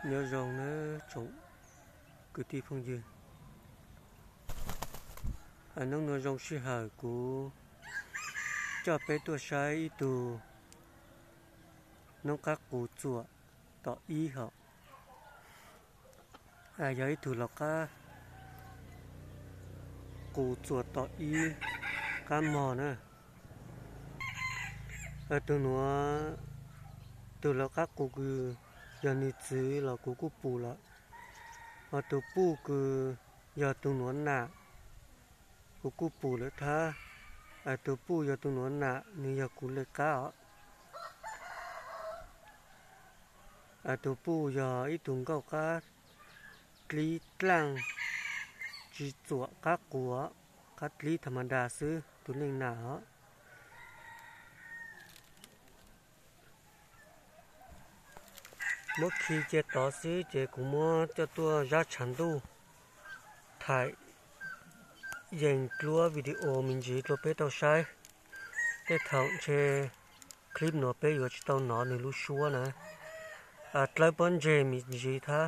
Nyob zoo nawb tsoom kwv tij phooj ywg, hnub no zoo sij hawm kuv coj peb tuaj saib ib tug noob qab qus txuam tom ib hom. Yog ib tug laus qab qus txuam tom ib qab mog na. Tus nuav, tus laus qab qus kws yog nws txwv los kuv kuj pum lawm, ho tus puj kws yog tus nuav nam kuv kuj pum lawm thab. Tus puj yog tus nuav nam, nws yog kuv le qab os. Tus puj yog ib tug nkauj qab dlib dlaaj, tsi txuam qab qus, qab dlib tha ma da xwb, tus leej nam os. Muab khi cia tod xwb ces kuv muab coj tuaj zab tshav ntuj thaim yees dluab video me ntsis rua peb tau saib. Tej thaum ntshe clip nuav peb yuav tsi tau nov nws lub suab na. Dlawb pob ntseg me ntsis thab.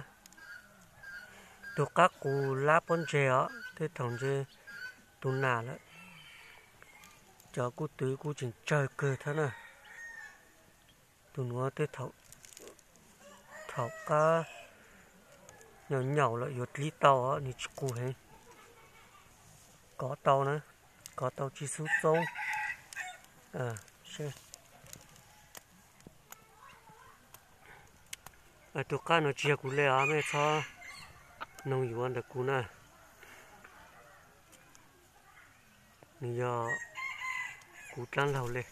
Tus qab qus lab pob ntseg os, tej thaum ntshe tus nam lawm. Cov kuj twv kuj tseem tsawg kawg thab na. Tus nuav tej thaum qab nyaum nyaum lawm yuav dlib tau os, nws tsis qus heev. Kov tau na, kov tau tsi xub txoob. Tus qab no tsis yog kuv le os, mej txhob noog yuav ntawm kuv na. Nws yog kuv dlaab laug le.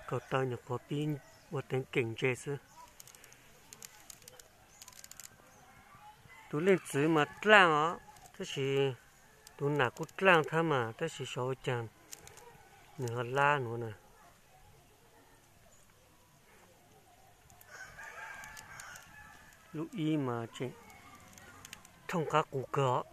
Kaum taw nyuam qhuav pib ua teev keem ntse xwb. Tus leej txwv mas dlaaj os, tab sis tus nam kuj dlaaj thab mas tab sis xyov ua caag nws ho lab nuav na. Lub ib mas tseem thooj qab qus kawg os.